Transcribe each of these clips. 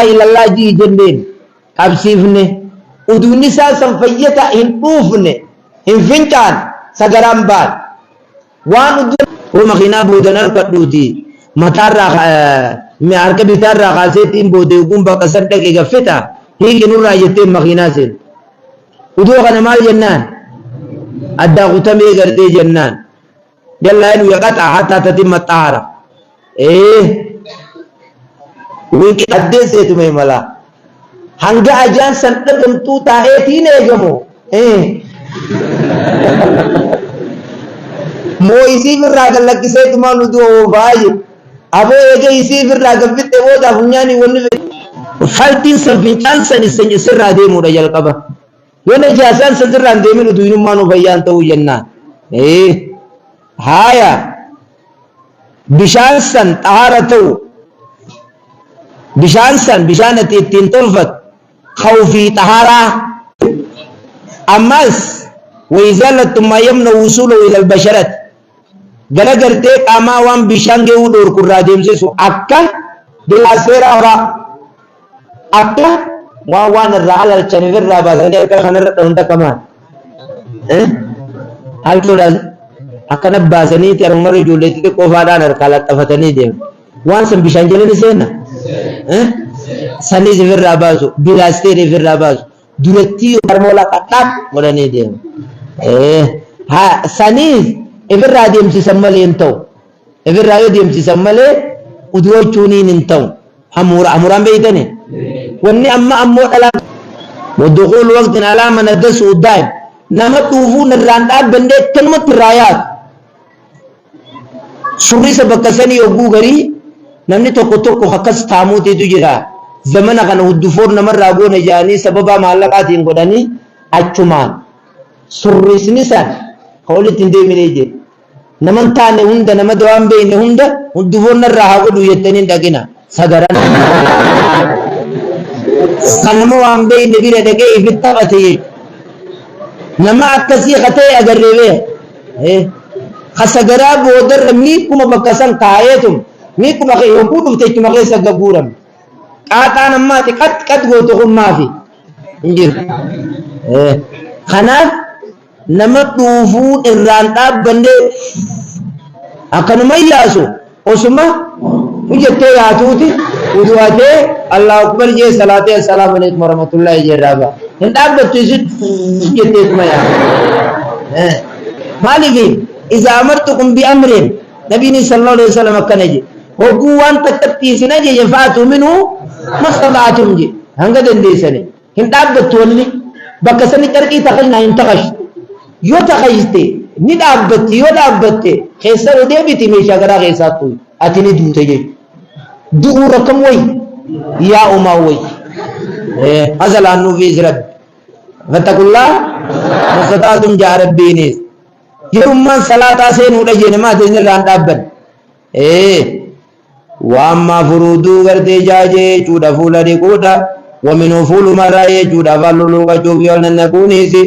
Illallah ji'i jenneen qabsiifne. Uduunni isaa san fayyata hin dhuufne, hin fincaan, sagaraan baan. Waan uduu hoo makiinaa boodan harkadhuuti mataarraa harka bitaarraa kaaseetiin booda yoguun bakka san dhaqe gaffita hiiki nurraa jetteen makiinaa seen. Uduu kana maal jennaan? Addaa kutamee gartee jennaan. Yallaa inu yaqaxa hatta tatimma xaara. Ee winqi addeesseetuma imala. Hanga ajaan san dhabamtuu taa'eetiin eegamu. Ee moo isii firraa gad lakkiseetumaa nu du'a oofaa jedhu. Aboo eega isii firraa gad fixxe booda funyaanii wanni faltiin san fincaan san sirraa deemuudha jalqaba. Yoo najaasaan san sirraa hin deemin uduynummaa nu fayyaan ta'uu jennaan. Ee haaya bishaan san xahaara ta'u bishaan san bishaan ati ittiin tolfat khawfii xahaaraa ammas waizaalatu maa yamna wusuulahu ila albasharat gara gartee qaamaa waan bishaan ga'uu dhoorku irraa deemsisu akka bilaaseeraa faa Akka waan waan irraa halalchaniif irraa baasanii harka kanarra dha'uun takka maal? Haltuudhaan akkana baasanii harmumarra ijoollee xixiqqoo faadhaan harkaa laxxafatanii deemu. Waan san bishaan jala ni seena. Sanis ofirraa baasu, bilaasteerii ofirraa baasu, durattii harmoola qadhaaf godhanii deemu. Sanis ofirraa deemsisan malee hin ta'u. Ifirraa yoo deemsisan malee uduwachuuniin hin ta'u. Hamuura hamuraan beeytani? Wanni amma ammoo dhalaa wadukuulu waqtin alaa man addasu daa'im nama dhuufuun irraan dhaabbanne akkanumatti irraa yaatu. Surrisa bakka sanii yogguu garii namni tokko tokko akkas taamuutiitu jira. Zamana kana huddufoon namarraa goone jedhanii sababaa maallaqaatiin godhanii achumaan surrisni san ka walitti hin deemine jedhu. Nama hin taane hunda nama dawaa hin beekne hunda hundufoon narraa haa godhu jettanii hin dhaqina. Sagaran. Kan nama waan beekne bira dhaqee ifitti taphate jechuudha. Nama akkasii ka ta'e agarree beeka. Ka sagaraa boodarra miiquma bakka san kaa'eetum miiquma kee yogguu dhufte ittuma keessa gagguurame. Qaaxaan ammaati qat qat gootu kun maafi hin jiru. Kanaaf Nama dhuufuun irraan dhaabbanne akkanuma yaasu osuma jettee yaatuuti udu'atee Allahu akbar jee salaatee assalaamu alaikum warahmatullahi jee irraa ba'a. Hin dhaabbattu isin jetteetuma yaatu. Maaliif izaa amartukum bi amrin nabiin sallallahu alaihi wasallam akkana jedhe hogguu waan takkatti isin ajaje fa'atu minhu mastata'atum jedhe hanga dandeessanii. Hin dhaabbattu wanni bakka sani carqii takashnaa hin takashtu. Yoo takashte ni dhaabbatti yoo dhaabbatte keessa ol deebiti meeshaa garaa keessaa tuuyi ati ni duute jechuudha. Du'uu rakkam wayi yaa umaa wayi. Asalaan nuufiis rabbi. Fattakullaa mastataatum jaa rabbiinis. Yerummaan salaataa seenuudha jene maati irraan dhaabban. Wa ammaa furuuduu gartee jaajee jechuudha fuula dhiquudha. Wa minuu fuulumarraa jechuudha afaan luluuqachuu fi wal nannaquuniisi.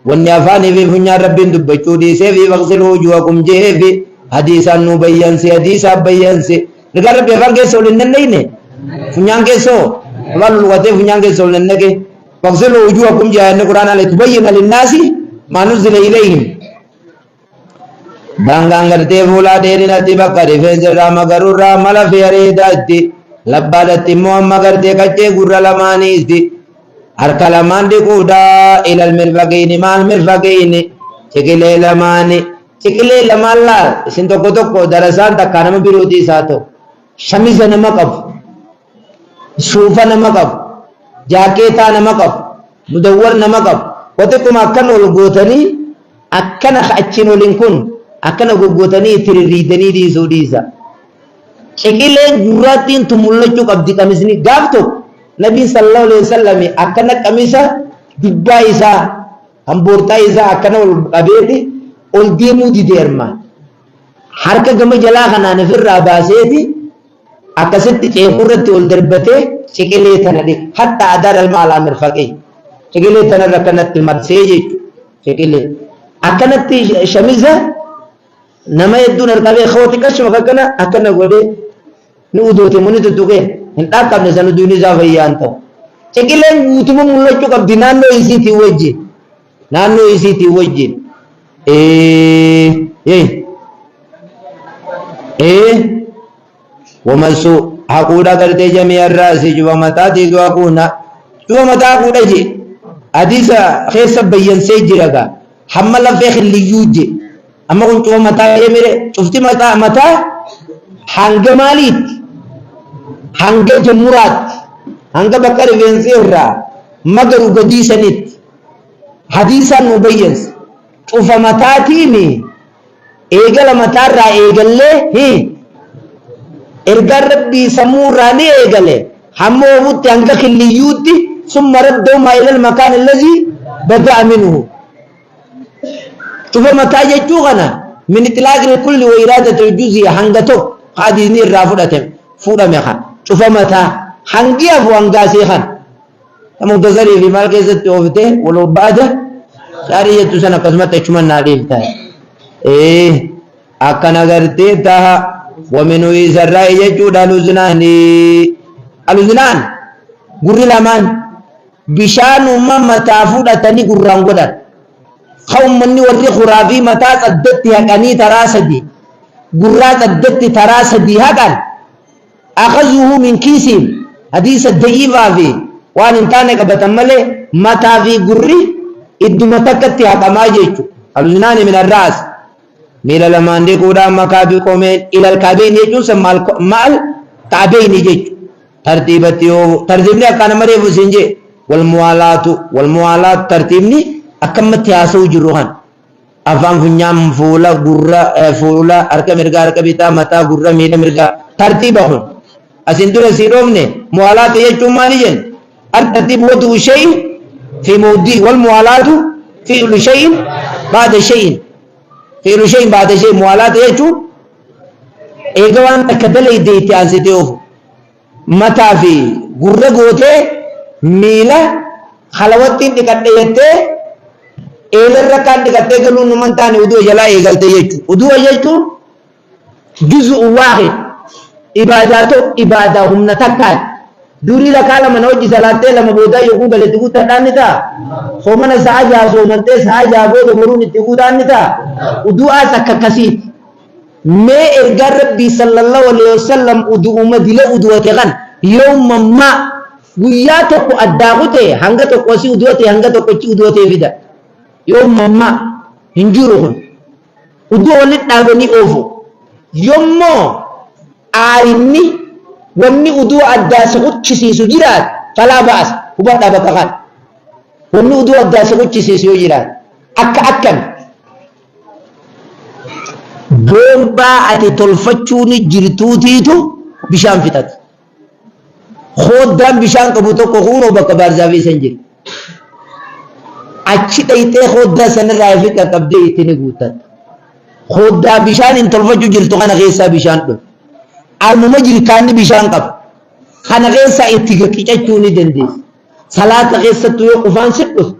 Wanni afaanii fi funyaan Rabbiin dubbachuu dhiisee fi faqsiluu wujuhakum jee fi hadiisaan nuu bayyansi hadiisaan bayyansi. Ergaan Rabbi afaan keessa ol hin nannaqne funyaan keessoo afaan luluuqatee funyaan keessa ol nannaqe. Faqsiluu wujuhakum jee inni Qur'aanaa litubayyina linnaasi maa nuzzila ilayhim. Daangaan gartee fuulaa dheerinatti bakka rifeensa irraa magarurraa mala fi areedaatti labbaadhatti immoo amma gartee qaccee gurra lamaaniitti harka lamaan dhiquudha ilal mirfaqiini maal mirfaqiini ciqilee lamaani ciqilee lamaan laal isin tokko tokko darasaan takkaa nama birootii isaa ta'u shamiza nama qabu suufa nama qabu jaakeetaa nama qabu mudawwar nama qabu waxiqquma akkan ol gootanii Akkana ka achiin olin kun akkana goggootanii itti rirriidanii dhiisuu dhiisa. Ciqileen gurraattiin tun mul'achuu qabdi qamisni. Gaaf tokko Nabiin sallallahu alaihi wasallam akkana qamisa dubbaa isaa kan boorxaa isaa akkana ol qabeeti ol deemuu dide armaan. Harka gama jalaa kanaan ofirraa baaseeti akkasitti ceekuu irratti ol darbatee ciqilee tana dhiqe. Hatta adaara almaa mirfaqee. Ciqilee tanarra akkanatti marsee jechuudha. Ciqilee. Akkanatti shamiza nama hedduun harkaa beeka kooti qashuma akkana akkana godhee ni udoote moo ni tuttuqee. Hin dhaqqabne san uduun isaa fayyaan ta'u. Ciqileen guutuma mul'achuu qabdi naannoo isiitiin wajjin. Naannoo isiitiin wajjin. Ee ee ee wamasu haquudha gartee jami'a irraa si cufa mataatiitu haquuna cufa mataa haquudha je hadiisa keessa bayyansee jira gaa hamma lafee killiyyuu je amma kun cufa mataa jee mire cufti mataa mataa hanga maaliitti hanga jamuraatti hanga bakka rifeensi irraa magaru gadii sanitti hadiisaan nu bayyanse cufa mataatiimi eegala mataarraa eegallee hi ergaan rabbii sammuu irraa ni eegale hamma oofutti hanga killiyyuutti summa raddahumaa ilal makaan allazii bada'a minhu cufa mataa jechuu kana min itlaaqil kulli wa iraadatil juz'i hanga tokko hadiisni irraa fudhate fuudhame kan cufa mataa hangi hafu hangaasee kan muktasarii fi maal keessatti oofte waloo baada shaarii jettu san akkasumatti achuma naa dhiifta ee akkana gartee taha waminu isarraa jechuudha aluznaani aluznaan gurri lamaan bishaanuma mataa fudhatanii gurraan godhan ka ummanni warri khuraafii mataa addatti haqanii taraa sadi gurraa addatti taraa sadi haqan akhazuhu min kiisiin hadiisa da'iifaa fi waan hin taane qabatan malee mataa fi gurri idduma takkatti haqamaa jechu aluznaani min arraas miila lamaan dhiquudhaan makaa fi qomeen ilal kaabeyn jechuun san maal kaabeyni jechu tartiibatti yoo tartiibni akka nama reefu isin jee wal muwaalaatu wal muwaalaatu tartiibni akkamatti haasa'u jirru kan afaan funyaan fuula gurra fuula harka mirgaa harka bitaa mataa gurra miila mirgaa tartiiba kun asin dura sii dhoofne muwaalaatu jechuun maali jenne الترتيب وضع شيء في موضع والموالاة فعل شيء بعد شيء فعل شيء بعد شيء موالاة jechuun eega waan takka dalayde itti aansitee oofu mataa fi gurra gootee miila halawattiin dhiqadhe jettee eelarra kaan dhiqattee galuun numan taane uduu jalaa eegalte jechuudha. Uduu jechuun juzu'u waahid ibaadaa tokko ibaadaa humna takkaan durii rakaa lama na hojii salaattee lama boodaa yogguu galetti guuttadhaan ni ta'a. Soomana sa'a jaha soomantee sa'a jaha booda boruun itti guutaan ni ta'a. Udu'aas akka akkasiiti. Mee ergaan Rabbii sallallahu alaihi wasallam udu'uma dila udu'ate kan yawma ma guyyaa tokko addaa kutee hanga tokko asii udu'ate hanga tokko achi udu'atee fida. Yawma ma hin jiru kun. Udu'a walitti dhaabanii oofu. Yommoo aarinni wanni udu'a addaa si kuchisiisu jiraate falaa ba'as hubadhaa bakka kana. Wanni udu'a addaa si kuchisiisu yoo jiraate akka akkami. Boombaa ati tolfachuun jirtuutiitu bishaan fixate. Hooddaan bishaan qabu tokko kunoo bakka baarzaafii san jira. Achi dhayxee hooddaa sanirraa fi qaqqabdee itti ni guuttatta. Hooddaa bishaan hin tolfachuu jirtu kana keessaa bishaan dhufe. Armuma jirkaanni bishaan qaba. Kana keessaa itti qicachuu ni dandeessa. Salaata keessattuu yoo qufaan si dhufe.